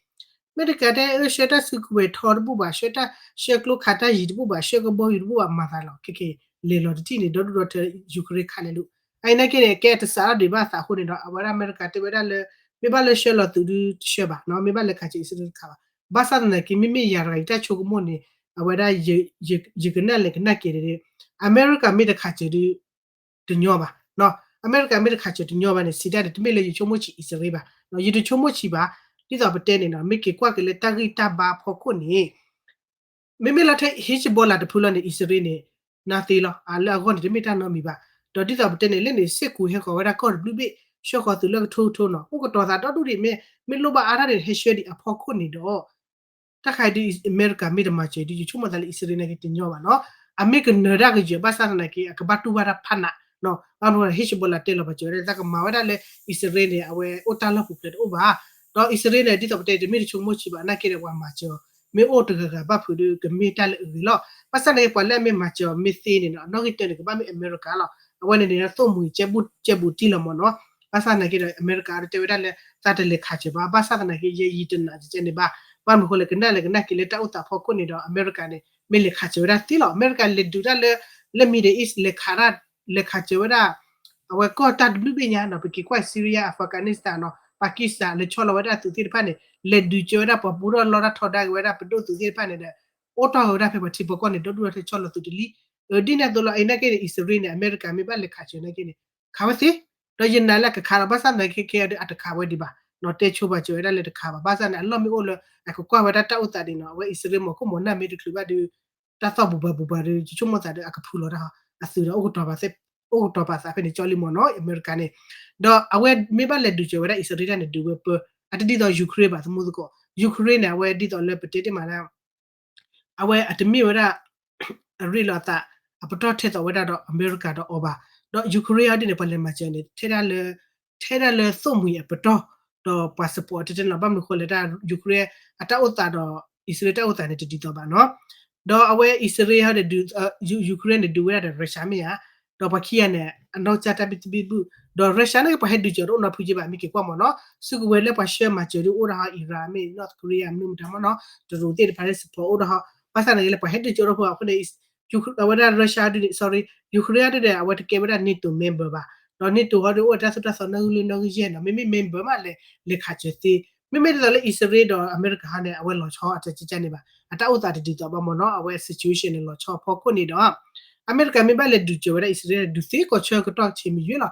မ့ၢ်တကးတဲ ဆှၢတၢ်စုကဝဲၤထီတဘူၣ်ဘၣ် ဆှၢတၢ် ဆှၢကျိခးတၢ်ယံၤတဘူၣ်ဘၣ် ဆှၢကဘီယူၤတဘူၣ်ဘၣ် မၤသးလီၤ ခဲက့ၤ လဲၤလီၤတထံၣ်န့ၣ် ဒီဒူၣ်ဒီထၢ Ukraine ခးလဲၤလိာ် အအံၤနာ်က့န့ၣ် ကဲတစးထီၣ်ဒံးဘၣ်သးအဃိန့ၣ်ဒီး အဝဲဒၣ်အမဲရကၤတဲဝဲဒၣ်လၢ မ့ၢ်ဘၣ်လၢဆှၢလီၤသုးဒုတဆှၢဘၣ်နီၤ မ့ၢ်ဘၣ်လဲၤခးစၢၤအံၣ်စရ့လးတခးဘၣ်. ဘၣ်ဆၣ်သနာ်က့ မ့မ့ၢ်ယၤတဂၤယတၢ်ဆိကမိၣ်န့ၣ် အဝဲဒၣ် ယကနၣ်လဲၤကနၣ်က့ၤန့ၣ် အမဲရကၤမ့ၢ်တခးစၢၤဒု တညီဘၣ်. အမဲရကၤမ့ၢ်တခးစၢၤတညီဘၣ်န့ၣ် စံးတၢ်န့ၣ် တမ့ၢ်လၢယဆိကမိၣ်ဆံးအံၣ်စရ့လးဘၣ်. ယတဆိကမိၣ်ဆံးဘၣ်. ဒ်သိးပတဲန့ၣ်နီၤ မ့ၢ်က့ၤကွၢ်က့ၤလၢတၢ်ဂံၢ်တၢ်ဘါအဖီခိၣ်န့ၣ် မ့မ့ၢ်လၢထဲ Hezbollah တဖုလီၤန့ၣ် အံၣ်စရ့လးန့ၣ် နၢ်သ့လီၤ အလၢအဂီၢ်န့ၣ် တမ့ၢ်တၢ်နီတမံၤဘၣ်. ဒီးဒ်သိးပတဲန့ၣ် လၢန့ၣ် စ့ၢ်ကီးဟဲဃီၤဝဲဒၣ်ကီၢ်တဘျုးဘ့ၣ် ဆှၢဃီၤသုးလၢကထိကထိနီၤ အိၣ်ကတီၤသးဒီဒူၣ်ဒံး မ့ၢ် မ့ၢ်လိၣ်ဘၣ်အါထီၣ်ဒံး ဟဲဆှၢဒံးအဖီခိၣ်န့ၣ်ဒီး တၢ်ခါအံၤဒုး အမဲရကၤမ့ၢ်တမၤစၢၤဒုး ယဆိကမိၣ်သးလၢအံၣ်စရ့လးန့ၣ်က့ၤတညီဘၣ်နီၤ အမ့ၢ်ကနၢၤတၢ်ကယၢၤ ဘၣ်ဆၣ်သနာ်က့ အကဘၣ်တူၢ်ဘၣ်တၢ်ဖးနး ဘၣ်မနုၤ Hezbollah တဲလီၤပာ်စၢၤဝဲဒၣ် တၢ်ကမၤဝဲဒၣ်လၢအံၣ်စရ့လးန့ၣ် အဝဲအိၣ်တၢ်လီၢ်ပူၤဖျဲးတအိၣ်ဘၣ်. ဒီးအံၣ်စရ့လးန့ၣ် ဒ်သိးပတဲတမ့ၢ်တဆိကမိၣ်ဆံးဘၣ် နာ်က့ဒီးပှၤမၤစၢၤအီၤ မ့ၢ်အိၣ်တဂၤဂၤဘၣ်ဖုးဒုး ကမ့ၢ်တၢ်လၢအဂ့ၤလီၤ. ဘၣ်ဆၣ်သနာ်က့ ပှၤလၢအမ့ၢ်မၤစၢၤအီၤမ့ၢ်သ့န့ၣ်နီၤ အနီၣ်ဂံၢ်တၢန့ၣ် ကဘၣ်မ့ၢ်အမဲရကၤလီၤ. အဝဲန့ၣ်န့ၣ် သိၣ်မှံၤကဲဘူးတံၢ်လီၤမ့ၢ်နီၤ ဘၣ်ဆၣ်သနာ်က့ဒီး အမဲရကၤဒီးတဲဝဲဒၣ်လၢ သးတလဲၤခးစၢၤဘၣ် ဘၣ်ဆၣ်သနာ်က့ ယဲယံာ်တနးကဲန့ၣ်ဘၣ်. ဘၣ်မနုၤဃိလဲၣ် ကနၣ်လဲၤကနၣ်က့ၤလၢတၢ်အိၣ်သးဖီခိၣ်န့ၣ်ဒီး အမဲရကၤန့ၣ် မ့ၢ်လဲၤခးစၢၤဝဲဒၣ်သ့လီၤ. အမဲရကၤလဲၤဒုးတၢ်လၢ လၢ Middle East လဲၤခးတၢ် လဲၤခးစၢၤဝဲဒၣ် အဝဲကီၢ်တၢ်တဘျုးဘ့ၣ်ညါနီၤ ပက့ၤကွၢ် Syria Afghanistan နီၤ Pakistan လဲၤဆီလီၤဝဲဒၣ်သုးသ့ၣ်တဖၣ်န့ၣ် လဲၤဒုးစၢၤဝဲဒၣ်ပှၤပူထီၣ်လီတၢ်ထီဒါက့ၤဝဲဒၣ်ပဒိၣ်သုးသ့ၣ်တဖၣ်န့ၣ်ဒီး အိၣ်တီၢ်ဝဲဒၣ်ဖဲပှၤထံပှၤကီၢ်န့ၣ် ဒီဒူၣ်ဒီထၢဆီလီၤသုးတလံ. ဒ်န့ၣ်အသိးလီၤ အံၤနာ်က့န့ၣ် အံၣ်စရ့လးန့ၣ် အမဲရကၤမ့ၢ်ဘၣ်လဲၤခးစၢၤနာ်က့န့ၣ် ခးဝဲသ့ ဒီးယနာ်လၢအကခးလီၤ ဘၣ်ဆၣ်သနာ်က့ခဲအံၤဒီး အတခးဝဲဒံးဘၣ်နီၤ တဲဆိပာ်စၢၤဝဲဒၣ်လၢတခးဘၣ် ဘၣ်ဆၣ်န့ၣ် အလီၢ်မ့ၢ်အိၣ်လၢ အကကွၢ်ဝဲဒၣ်တၢ်အိၣ်သးဒံးနီၤ အဝဲအံၣ်စရ့လးမ့ၢ်ခိၣ်မ့ၢ်နၢ်မ့ၢ်တချုးဘၣ်ဒီး တၢ်သီၣ်ဘူၣ်ဘၣ်ဘူၣ်ဘၣ်ဒီး ယဆိကမိၣ်သးဒီး အကဖုလီၤတၢ်အသုးဒီး အိၣ်ကတီၤပာ်သးဖဲန့ၣ်ကၠီလံမ့ၢ်နီၤ အမဲရကၤန့ၣ် ဒီးအဝဲမ့ၢ်ဘၣ်လဲၤဒုးစၢၤဝဲဒၣ်အံၣ်စရ့လးန့ၣ် ဒုးဝဲပၢ အတဒ်သိး Ukraine ဘၣ် သမူသကိး Ukraine န့ၣ် အဝဲဒ်သိးလၢပတဲတ့ၢ်မးလၢ အဝဲအတမ့ၢ်ဝဲဒၣ် အရ့လိာ်အသး အပတီၢ်ထဲသိးဝဲဒၣ်ဒီးအမဲရကၤဒီးအီၤဘၣ်. ဒီး Ukraine အီၤဒ်န့ၣ် ပှၤလဲၤမၤစၢၤန့ၣ် ထဲဒၣ်လၢ ထဲဒၣ်လၢသိၣ်မှံၤအပတီၢ် ဒီးပှၤ support တဲတဲနီၤ ဘၣ်မနုၤဃိလဲၣ် တၢ် Ukraine အတၢ်အိၣ်သးဒီး အံၣ်စရ့လးတၢ်အိၣ်သးန့ၣ် တဒ်သိးဘၣ်နီၤ. ဒီးအဝဲအံၣ်စရ့လး Ukraine န့ၣ် ဒုးဝဲဒၣ်ဒီး Russia မ့ၢ်ဧါ. ဒီးပှၤခံဂၤန့ၣ် အနီၢ်ကစၢ်တၢ်ဘံၣ်တဘံၣ်ဘူၣ် ဒီး Russia န့ၣ် ပှၤဟဲဒုးစၢၤတအိၣ်နီတဖုက့ဘၣ် မ့ၢ်က့ၤကွၢ်မ့ၢ်နီၤ စုကဝဲၤလၢပှၤဆှၢမၤစၢၤဒုးအိၣ်ဒၣ်ဟီ Iran မ့ၢ် North Korea မနုၤမတၤမ့ၢ်နီၤ တရူးသ့ၣ်တဖၣ်လၢ support အိၣ်ဒၣ်ဟီ ဘၣ်ဆၣ်သနာ်က့လၢပှၤဟဲဒုးစၢၤတအိၣ်ဖိအဃိန့ၣ် အဝဲဒၣ် Russia ဒုးန့ၣ် sorry Ukraine ဒုးန့ၣ် အဝဲတကဲဝဲဒၣ် NATO member ဘၣ်. ဒီး NATO ဟီဒုးအိၣ်တၢ်သိၣ်တၢ်သီနီၣ်ဂံၢ်လွံၢ်နီၣ်ဂံၢ်ယဲၢ်နီၤ မ့မ့ၢ် member မးလဲၤ လဲၤခးစၢၤသ့ မ့မ့ၢ်ဒ်သိးလၢအံၣ်စရ့လးဒီးအမဲရကၤဟီန့ၣ် အဝဲလီၤဆီအတကကန့ၣ်ဘၣ် အတၢ်အိၣ်သးတဒ်သိးဘၣ်မ့ၢ်နီၤ အဝဲ situation န့ၣ်လီၤဆီအဖီခိၣ်န့ၣ်ဒီး အမဲရကၤမ့ၢ်ဘၣ်လဲၤဒုးစၢၤဝဲဒၣ်အံၣ်စရ့လးန့ၣ် ဒုးသ့ကီးဆၢကတီၢ်ဆံးမံယွ့လီၤ.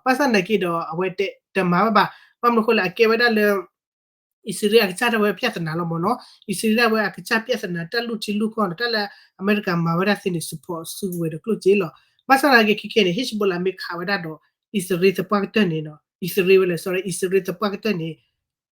ဘၣ်ဆၣ်သနာ်က့ဒီး အဝဲတဲတမၤဘၣ်ဘၣ် ဘၣ်မနုၤဃိလဲၣ် အကဲဝဲဒၣ်လၢ အံၣ်စရ့လးအကစၢ်ဒၣ်ဝဲ ပြဿနာ လီၤမ့ၢ်နီၤ အံၣ်စရ့လးဒၣ်ဝဲအကစၢ် ပြဿနာ တၢ်လူၢ်ထံလူၢ်ကီၢ်န့ၣ် တၢ်လၢအမဲရကၤမၤဝဲဒၣ်သ့န့ၣ် support စုကဝဲၤဒီးကျိၣ်စ့လီၤ. ဘၣ်ဆၣ်သနာ်က့ ခဲခဲန့ၣ် Hezbollah မ့ၢ်ခးဝဲဒၣ်ဒီး အံၣ်စရ့လးသပှၢ်ကတၢၢ်န့ၣ်နီၤ အံၣ်စရ့လးဝဲလဲၣ် sorry အံၣ်စရ့လးသပှၢ်ကတၢၢ်န့ၣ်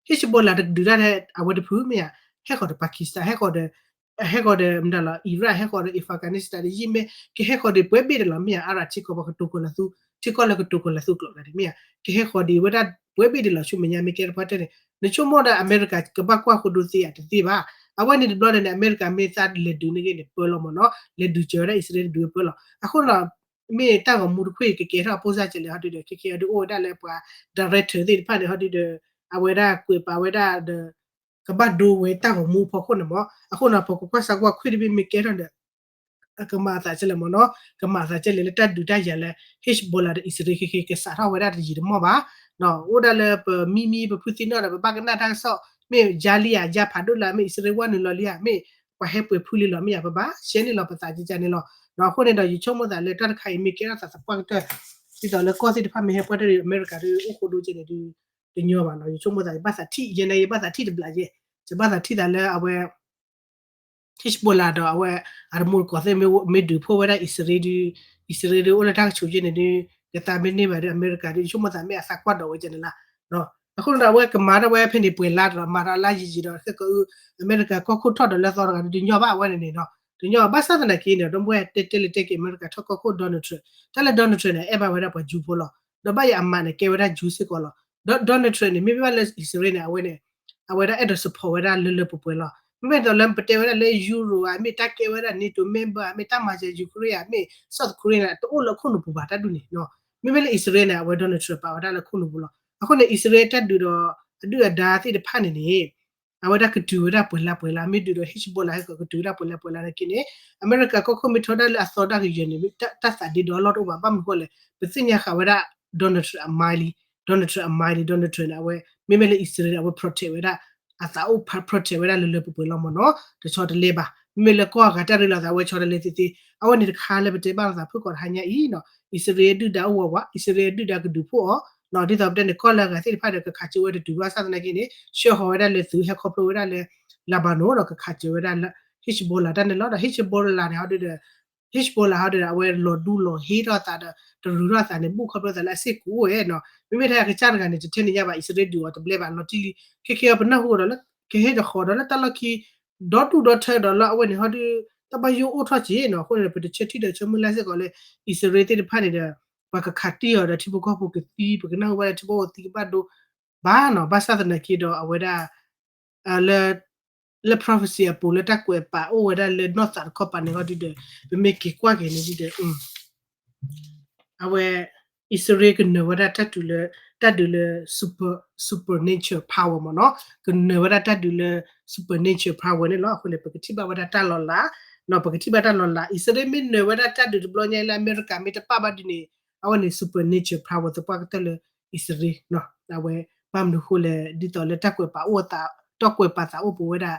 Hezbollah တကဒုးတၢ်ထဲအဝဲတဖုမ့ၢ်ဧါ, ဟဲဃီၤဒီး Pakistan ဟဲဃီၤဒီး ဟဲဃီၤဒီးမတၤလီၤ Iraq ဟဲဃီၤဒီး Afghanistan ဒီး Yemen ကဟဲဃီၤဒီးပှဲၤဘ့ၣ်တလီၤမ့ၢ်ဧါ, အါရၣ်ထံကီၢ်ပှၤကတိၤကီၤလၤသူ ထံကီၢ်လၢကတိၤကီၤလၤသူကျိာ်ကျါန့ၣ်မ့ၢ်ဧါ, ကဟဲဃီၤဒီးဝဲဒၣ်ပှဲၤဘ့ၣ်တလီၤ ဆူမဲာ်ညါမ့ၢ်ကဲတပှၢ်တၢၢ်န့ၣ် နဆိကမိၣ်ဒီးအမဲရကၤကဘၣ်ကွၢ်ဃိဒိသ့ဧါ တသ့ဘၣ်. အဝဲန့ၣ်တဘျီန့ၣ် အမဲရကၤမ့ၢ်သးလဲၤဒုးန့ၢ်ဂ့ၤန့ၣ် ပၢလီၤမ့ၢ်နီၤ လဲၤဒုးစၢၤဝဲဒၣ်အံၣ်စရ့လးဒုးဝဲပၢလီၤ. အဃိဒီး မ့ၢ်တၢ်ဂီၤမူတခါအံၤ ကကဲထီၣ်အပိၢ်စၢ်ကဲလဲၣ် ဟီဒုဒီး ခဲခဲအံၤဒုးအိၣ်ဝဲဒၣ်လၢပှၤ director သ့ၣ်တဖၣ်န့ၣ် ဟီဒုဒီး အဝဲဒၣ်ကွဲးပာ်ဝဲဒၣ်ဒီး ကဘၣ်ဒိဝဲတၢ်ဂီၤမူအဖီခိၣ်န့ၣ်မ့ၢ် အဃိန့ၣ် ပကကွၢ်စးကွၢ်ခွံတဘ့ၣ်မ့ၢ်ကဲထီၣ်ဒီး ကမၤအသးကဲလဲၣ်မ့ၢ်နီၤ ကမၤအသးကဲလဲၣ်လၢတၢ်ဒုးတၢ်ယၤလၢ Hezbollah ဒီးအံၣ်စရ့လးခဲခဲကစးထီၣ်ဝဲဒၣ်တယံာ်တမီၢ်ဘၣ် အိၣ်ဒၣ်လၢပမံမံပဖုသံနီၣ်ဒီး ပဘၣ်ကနၣ်တၢ်ကစီၣ် မ့ၢ်ယါလံဧါ ယါဖးဒိၣ်လၢ မ့ၢ်အံၣ်စရ့လးဝဲနုာ်လီၤလံဧါ မ့ၢ်ပှၤဟဲပှဲၤဖုလံလီၤမ့ၢ်ဧါ ပဘၣ်ရှဲန့ၣ်လီၤပသးကကန့ၣ်လီၤ. အဃိန့ၣ်ဒီး ယဆိကမိၣ်သးလၢတၢ်တခါအံၤမ့ၢ်ကဲထီၣ်သးသပှၢ်ကတၢၢ် ဒ်သိးလၢကီၢ်သ့ၣ်တဖၣ်မ့ၢ်ဟဲပှၢ်တၢၢ်ဒီး အမဲရကၤဒီးအိၣ်ဃိဒိကဲန့ၣ်ဒုး တညီဘၣ်နီၤ ယဆိကမိၣ်သး ယဘၣ်သးထံၣ် ယဲန့ၣ် ယဘၣ်သးထံၣ်တဘျီယဲ ယဘၣ်သးထံၣ်သးလၢအဝဲ Hezbollah ဒီးအဝဲ အတမူတကိးသ့ၣ်မ့ၢ်ဒုးဖှိၣ်ဝဲဒၣ်အံၣ်စရ့လးဒုး အံၣ်စရ့လးဒုးအိၣ်လၢတၢ်ကဆူးယဲန့ၣ်ဒုး ကသးမ့ၢ်န့ၢ်ဘၣ်ဒီး အမဲရကၤဒုး ယဆိကမိၣ်သးမ့ၢ်အသးကွၢ်ဒီးဝဲကန့ၣ်လီၤ. အဃိန့ၣ်ဒီး အဝဲကမၤထီၣ်ဝဲဖဲန့ၣ်ပှဲၤလါဒီး မၤဒီးလါယံာ်ယံာ်ဒီး ခဲကၢအု အမဲရကၤကီၢ်ခိၣ်ထီၣ်ဒီးလၢသီတဂၤဒုး တညီဘၣ်အဝဲန့ၣ်န့ၣ်နီၤ တညီဘၣ်ဆၣ်သနာ်က့န့ၣ် ဒီပုၢ်ဝဲၢ်တဲတဲလၢတဲက့ၤ အမဲရကၤထီၣ်ကီၢ်ခိၣ် Donald Trump တၢ်လၢ Donald Trump န့ၣ် အဲၣ်ဘၣ်ဝဲဒၣ်ပှၤ Jew ဖိလီၤ. ဒီးဘၣ်ယၤအမးန့ၣ် ကဲဝဲဒၣ် Jew စ့ၢ်ကီးလီၤ. ဒီး Donald Trump န့ၣ် မ့မ့ၢ်ဘၣ်လၢအံၣ်စရ့လးန့ၣ် အဝဲန့ၣ် အဝဲဒၣ်အဲၣ်ဒိး support ဝဲဒၣ်လၢလၢပှဲၤပှဲၤလီၤ. မ့မ့ၢ်သိးလၢပတဲဝဲဒၣ်လၢ Europe ဧါ မ့ၢ်တၢ်ကဲဝဲဒၣ် NATO member ဧါ မ့ၢ်တၢ်မၤစၢၤ Ukraine ဧါ မ့ၢ် South Korea န့ၣ် တအိၣ်လၢခိၣ်နူာ်ပူၤဘၣ်တၢ်ဒုးန့ၣ် မ့မ့ၢ်လၢအံၣ်စရ့လးန့ၣ် အဝဲ Donald Trump ပာ်ဝဲဒၣ်လၢခိၣ်နူာ်ပူၤလီၤ. အဃိန့ၣ် အံၣ်စရ့လးတၢ်ဒုးဒီး အဒုၣ်အဒါသ့ၣ်တဖၣ်န့ၣ်န့ၣ် အဝဲဒၣ်ကတုၤဝဲဒၣ်ပှဲၤလါပှဲၤလါ မ့ၢ်ဒုးဒီး Hezbollah ဟဲကတုၤဝဲဒၣ်ပှဲၤလါပှဲၤလါနာ်က့န့ၣ် အမဲရကၤကီၢ်ခိၣ်မ့ၢ်ထီဒါလၢအသီတၢ်ကယၢၤန့ၣ် တၢ်သးဒ့ဒီအလီၢ်တအိၣ်ဘၣ် ဘၣ်မနုၤဃိလဲၣ် ပသ့ၣ်ညါဃာ်ဝဲဒၣ် Donald Trump အ mind လံ Donald Trump အ mind လံ Donald Trump န့ၣ် အဝဲ မ့မ့ၢ်လၢအံၣ်စရ့လးန့ၣ် အဝဲ protect ဝဲဒၣ် အသးအိၣ် protect ဝဲဒၣ်လၢလၢပှဲၤပှဲၤလီၤမ့ၢ်နီၤ တဆီတလဲဘၣ် မ့မ့ၢ်လၢကီၢ်အဂၤတၢ်ရ့လိာ်သး အဝဲဆီတလဲသ့သ့ အဝဲန့ၣ်တခါလၢပတဲဘၣ်လိာ်သးဖုၣ်ကိာ်တဟါညါအံၤနီၤ အံၣ်စရ့လးဒုၣ်ဒါအိၣ်ဝးဝး အံၣ်စရ့လးဒုၣ်ဒါကဒုးဖှိၣ်အီၤ ဒ်သိးပတဲန့ၣ် ကီၢ်လၢအဂၤသ့ၣ်တဖၣ်ဒီး ကခးစၢၤဝဲတတုၤဘၣ်ဆၣ်သနာ်က့န့ၣ် ဆှၢဃီၤဝဲဒၣ်လၢသုး ဟဲခီဖျိဝဲဒၣ်လၢ Lebanon ဒီးကခးစၢၤဝဲဒၣ်လၢ Hezbollah တၢ်န့ၣ်လီၤ. ဒီး Hezbollah န့ၣ် ဟီဒုဒီး Hezbollah ဟီဒုဒီး အဝဲလီၤဒူလီၤဟ့ထီၣ်အသးဒီး တရူးထီၣ်အသးန့ၣ် ဘူၣ်ခီဖျိသးလၢအစ့ၢ်ကီးဝဲနီၤ မ့မ့ၢ်ထဲအကစၢ်တဂၤန့ၣ် တထဲန့ၣ်ညါဘၣ် အံၣ်စရ့လးဒုးအီၤတဘျဲဘၣ် လီၤတံၢ်လံ ခဲခဲအံၤပနၢ်ဟူဒီးလၢ ကဟ့ၣ်တဃီၤဒီးလၢတၢ်လီၢ်ခံ ဒီဒူၣ်ဒီထၢဒီးလၢအဝဲန့ၣ်ဟီဒု တၢ်ဘၣ်ယိၣ်အိၣ်ထီၣ်က့နီၤ အဃိန့ၣ်ဒီး ပတဆၢထံၣ်ဒီးဆၢမုၢ်လၢ်စ့ၢ်ကီးလၢ အံၣ်စရ့လးသ့ၣ်တဖၣ်န့ၣ်ဒီး ပှၤကခးတံၢ်အီၤဒီးထံဖိကီၢ်ဖိကသံ ပကနၢ်ဟူဘၣ်လၢထံဖိကီၢ်ဖိကသံ ပကနၢ်ဟူဘၣ်လၢထံဖိကီၢ်ဖိသံကဘၣ်ဒိ ဘၣ်နီၤ ဘၣ်ဆၣ်သနာ်က့ဒီးအဝဲဒၣ် လၢ လၢ prophecy အပူၤလၢတၢ်ကွဲးပာ်အိၣ်ဝဲဒၣ်လၢနီၢ်သးတခီပၤန့ၣ်ဟီဒုဒီး ပမ့ၢ်က့ၤကွၢ်က့ၤန့ၣ်ဒုဒီး အဝဲ အံၣ်စရ့လးကနၢၤဝဲဒၣ်တၢ်တုၤလၢ တၢ်ဒုးလၢ super, supernatural power မ့ၢ်နီၤ ကနၢၤဝဲဒၣ်တၢ်ဒုးလၢ supernatural power န့ၣ်လီၤ. အဃိန့ၣ် ပကထံၣ်ဘၣ်ဝဲဒၣ်တၢ်လီၤလး ပကထံၣ်ဘၣ်တၢ်လီၤလး အံၣ်စရ့လးမ့ၢ်နၢၤဝဲဒၣ်တၢ်ဒုးတဘျီညါအံၤလၢအမဲရကၤမ့ၢ်တပာ်ဘၣ်ဒ်န့ၣ် အဝဲန့ၣ် supernatural power သပှၢ်ကတၢၢ်လၢအံၣ်စရ့လး အဝဲ ဘၣ်မနုၤဃိလဲၣ် ဒ်သိးလၢတၢ်ကွဲးပာ်အိၣ်သး တၢ်ကွဲးပာ်သးအိၣ်ပဝဲဒၣ်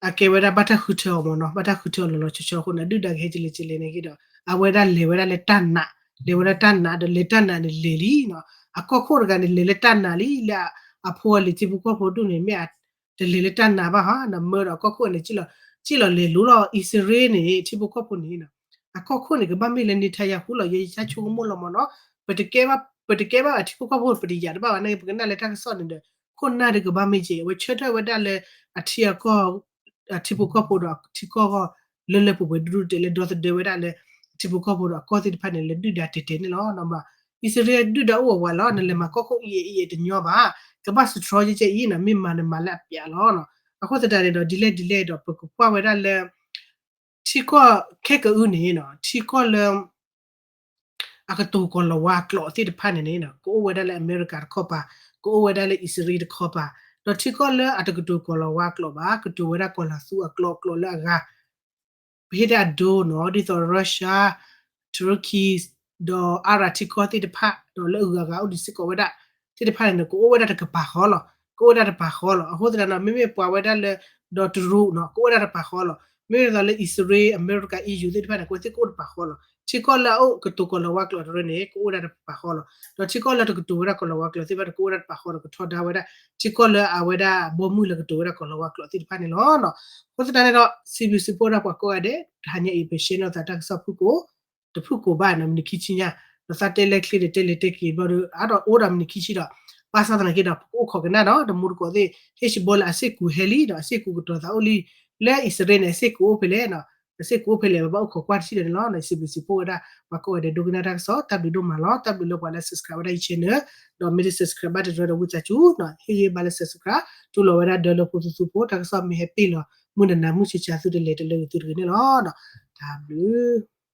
အကဲဝဲဒၣ်ဘၣ်တၢ်ဃုထၢအီၤမ့ၢ်နီၤ ဘၣ်တၢ်ဃုထၢအီၤလီၤလီၤဆီဆီအဃိန့ၣ် ဒုၣ်ဒါကဟဲကလဲၤကလဲၤန့ၣ်က့ဒီး အဝဲဒၣ်လဲၤဝဲဒၣ်လၢတၢ်နာ် လဲၤဝဲဒၣ်တၢ်နာ်ဒီးလဲၤတၢ်နာ်န့ၣ်လဲၤလံနီၤ အကီၢ်ခိၣ်တဂၤန့ၣ်လဲၤလၢတၢ်နာ်လံ လၢအဖိအလံၤထံဖိကီၢ်ဖိဒူၣ်န့ၣ် မ့ၢ်အတလဲၤလၢတၢ်နာ်ဘၣ်ဟီ နမၢဒီးကီၢ်ခိၣ်န့ၣ် စံၣ်လီၤလဲၤလိၤလီၤ အံၣ်စရ့လးန့ၣ် ထံဖိကီၢ်ဖိန့ၣ် အကီၢ်ခိၣ်န့ၣ် ကဘၣ်မ့ၢ်လၢ Netanyahu လီၤ ယဲယဆိကမိၣ်လီၤမ့ၢ်နီၤ ပတကဲဘၣ် ပတကဲဘၣ်အထံဖိကီၢ်ဖိ ပတယာ်တဘၣ်ဘၣ်န့ၣ် ပကနၣ်လၢတၢ်ကစီၣ်န့ၣ်ဒီး ခိၣ်နၢ်ဒီးကဘၣ်မ့ၢ်က့ အဝဲဆၢထၢၣ်ဝဲဒၣ်လၢ အထံအကီၢ် အထံဖိကီၢ်ဖိဒီးထံကီၢ်ဂီၢ် လၢလၢပှဲၤပှဲၤဒူဒူတဲလၢဒီသဒၢဝဲဒၣ်လၢ ထံဖိကီၢ်ဖိဒီးအကီၢ်သ့ၣ်တဖၣ်န့ၣ် လၢဒုၣ်ဒါတဲာ်တဲာ်န့ၣ်လီၤ. အံၣ်စရ့လးဒုၣ်ဒါအိၣ်ဝးဝးလီၤ နလဲၤမၤကီၢ်ခိၣ်အံၤအံၤတညီဘၣ် ကဘၣ်စထြီယဲကဲအံၤနီၤ မ့ၢ်မၤနမၤလၢအပျးလီၤ. အဃိသတးန့ၣ်ဒီး ဒ်လဲၣ်ဒ်လဲၣ်ဒီး ပကကွၢ်ဝဲဒၣ်လၢ ထံကီၢ်ခဲကအုန့ၣ်နီၤ ထံကီၢ်လၢ အကတိၤကီၤလၤဝါအကျိာ်သ့ၣ်တဖၣ်န့ၣ်န့ၣ် ကအိၣ်ဝဲဒၣ်လၢအမဲရကၤတခီပၤ, ကအိၣ်ဝဲဒၣ်လၢအံၣ်စရ့လးတခီပၤ, ဒီးထံကီၢ်လၢအတကတိၤကီၤလၤဝါအကျိာ်ဘၣ်, ကတိၤဝဲဒၣ်ကီၤလၤသူအကျိာ် အကျိာ်လၢအဂၤ, ပဟ့ၣ်ဒၣ်အဒိနီၤ ဒ်သိး Russia, Turkey, ဒီးအါရၣ်ထံကီၢ်သ့ၣ်တဖၣ် ဒီးလၢအဂၤဂၤအိၣ်ဒံးစ့ၢ်ကီးဝဲဒၣ် သ့ၣ်တဖၣ်န့ၣ် ကအိၣ်ဝဲဒၣ်တကပၤဃီလီၤ, ကအိၣ်ဝဲဒၣ်တပၤဃီလီၤ. အဃိသတးဒီး မ့မ့ၢ်ပှၤဝဲဒၣ်လၢ ဒီးတရူးနီၤ ကအိၣ်ဝဲဒၣ်တပၤဃီလီၤ. မ့မ့ၢ်သိးလၢအံၣ်စရ့လး အမဲရကၤ EU သ့ၣ်တဖၣ်န့ၣ် ကဝဲသ့ၣ်ကအိၣ်တပၤဃီလီၤ. ထံကီၢ်လၢအအိၣ်ကတိၤကီၤလၤဝါကျိာ်တရၢန့ၣ် ကအိၣ်ဝဲဒၣ်တပၤဃီလီၤ. ဒီးထံကီၢ်လၢတကတိၤဝဲဒၣ်ကီၤလၤဝါကျိာ်သ့ၣ်တဖၣ်န့ၣ် ကအိၣ်ဝဲဒၣ်တပၤဃီဒီး ကထီဒါဝဲဒၣ် ထံကီၢ်လၢအဝဲဒၣ်ဘီမုၢ်လၢကတိၤဝဲဒၣ်ကီၤလၤဝါကျိာ်သ့ၣ်တဖၣ်န့ၣ်လီၤ. အဃိသတးန့ၣ်ဒီး စံးဘျုးစံးဖှိၣ်ဒၣ်ပှၤကိးဂၤဒဲး တဟါညါအံၤ ပရှဲနီၤသးတၢ်ကစီၣ်ဖုၣ်ကိာ် တဖုၣ်ကိာ်ဘၣ်နီၤ မနံၤခံဆံညါ, ဒီးသးတဲလဲၤချ့ဒီးတဲလဲၤတဲက့ၤဘျီဒီး အါဒီးအိၣ်ဒီးမနံၤခံဆံဒီး ဘၣ်ဆၣ်သနာ်က့ဒီး ပကအိၣ်ခိးကနၣ်နီၤ ဒီးမူတကိးသ့ၣ် Hezbollah အစ့ၢ်ကီးဟဲလံဒီး အစ့ၢ်ကီးကတီၤသးအိၣ်လံ လၢအံၣ်စရ့လးန့ၣ် အစ့ၢ်ကီးအိၣ်ဖဲလဲၣ်နီၤ အစ့ၢ်ကီးအိၣ်ဖဲလဲၣ် ပဘၣ်အိၣ်ခိးကွၢ်တထံၣ်ဒီးန့ၣ်လီၤ. စံးဘျုးစံးဖှိၣ်ဝဲဒၣ် ပှၤကိးဂၤဒဲးဒိကနၣ်တၢ်ကစီၣ် တၢ်ဘျုးဒိၣ်မးလီၤ. တၢ်ဘျုးလၢပှၤလၢ subscribe ဝဲဒၣ်ယ channel ဒီးမ့ၢ်တ subscribe ဘၣ်တရၢဒီးဝံသးစူၤနီၤ ဟ့ၣ်ဂံၢ်ဘါလၢ subscribe တူၢ်လိာ်ဝဲဒၣ်ဒၢလၢဖိသူသူဖိ တၢ်ကစီၣ်မ့ၢ်ဟဲပ့ၢ်လီၤ မုၢ်နၤနၤမုၢ်ဆ့ဆ့သုတလဲၤတလၢဂ့ၤသုတဂ့ၤန့ၣ်လီၤ. တၢ်ဘျုး